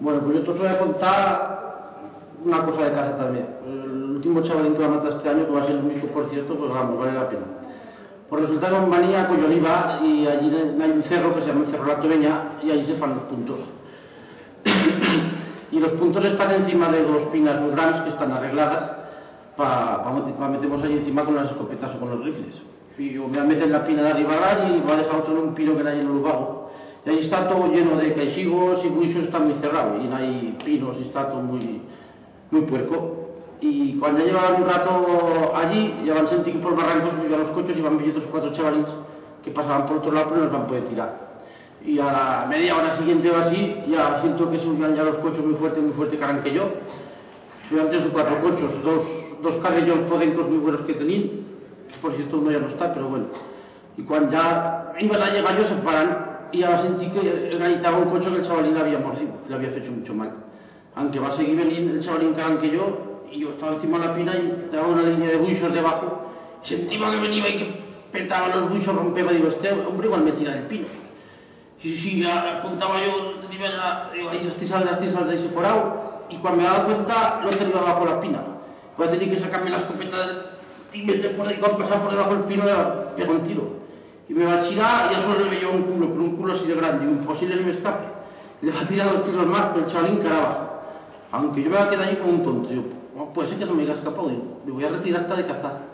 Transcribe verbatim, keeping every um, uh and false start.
Bueno, pues yo te voy a contar una cosa de casa también. El último chavalín que va a matar este año, que va a ser el único, por cierto, pues vamos, vale la pena. Pues resulta que un venía a Colloliva y allí en, hay un cerro que se llama el Cerro La Tobeña y allí se fan los puntos. Y los puntos están encima de dos pinas muy grandes que están arregladas para pa, pa meternos allí encima con las escopetas o con los rifles. Y yo me voy a meter en la pina de arriba y va a dejar otro en un pino que hay en el lubago. Y allí está todo lleno de caixigos y buixos, está muy cerrado. Y no hay pinos y está todo muy, muy puerco. Y cuando ya llevaban un rato allí, ya van sentir que por barrancos, pues, ya los coches iban viendo otros cuatro chavalins que pasaban por otro lado, pero no los van a poder tirar. Y a la media hora siguiente o así, ya siento que subían ya los cochos muy fuerte, muy fuerte, caran que yo. Subían tres o cuatro cochos, dos, dos carrillons podencos muy buenos que tenían, que por cierto uno ya no está, pero bueno. Y cuando ya iban a llegar yo, se paran, y ya sentí que organizaba un cocho que el chavalín l'había mordido, le había hecho mucho mal. Aunque va a seguir venir el chavalín caran que yo, y yo estaba encima de la pina y daba una línea de buixos debajo, y sentí que venía y que petaba los buixos, rompeba, digo, este hombre igual me tira del pino. Sí, sí, ya apuntaba yo, tenía ya, digo, ahí, este salta, este salta, y se forao, y cuando me daba cuenta, no tenía bajo la pina. Voy a tener que sacarme la escopeta y meter por ahí, cuando pasaba por debajo del pino, le pego un tiro. Y me va a tirar, y ya solo le veía un culo, pero un culo así de grande, un posible se me escape. Le va a tirar dos tiros más, pero el chavalín cara abajo. Aunque yo me va a quedar ahí como un tonto, yo, "Oh, puede ser que se me haya escapado", digo, "me voy a retirar hasta de cazar".